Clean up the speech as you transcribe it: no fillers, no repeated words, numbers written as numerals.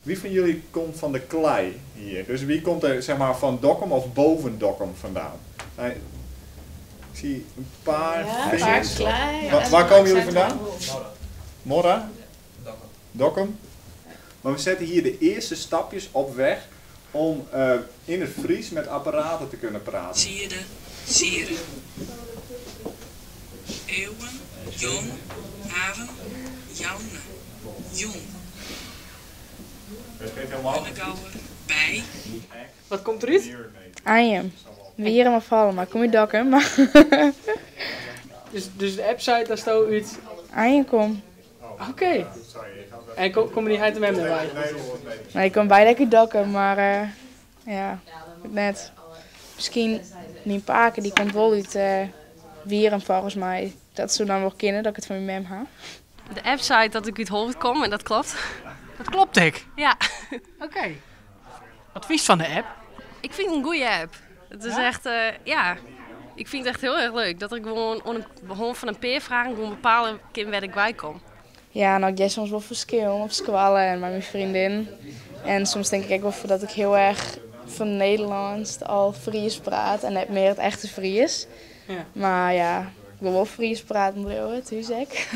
Wie van jullie komt van de klei hier? Dus wie komt er zeg maar van Dokkum of boven Dokkum vandaan? Ik zie een paar Ja, vingers. een paar klei. Waar, waar komen jullie vandaan? Morra? Dokkum. Maar we zetten hier de eerste stapjes op weg om in het Fries met apparaten te kunnen praten. Sierde, siere. Eeuwen, jong, haven, joune, jong. Hunnegouwer, bij. Wat komt eruit? Anjum. Wierum of Hallum, maar kom út Dokkum. Maar Dus, dus de app zei dat sto út. Anjum kom. Oké. En komme dy heit en mem derby? Nee, ik kom beide út Dokkum, maar ja, net. Miskien myn pake, dy komt wol út Wierum folgens my. Dat soe dan wol kinne, dat ik it fan myn mem ha. De app seit dat ik út Holwert kom en dat klopt. Dat klopt ek? Ja. Oké. Wat fynst fan de app? Ik fyn it in goede app. It is echt, ja, ik fyn it echt hiel erch leuk dat ik gewoan oan de hân fan in pear fragen gewoan bepale kin wêr't ik wei kom. Ja, no, ik hear soms wol ferskillen op skoalle en mei myn freondin. En soms tink ik ek wol dat ik hiel erch fernederlânsk al Frysk praat en net mear it echte Frysk. Ja. Mar ja, ik wol wol Frysk praten bliuwe, thús ek.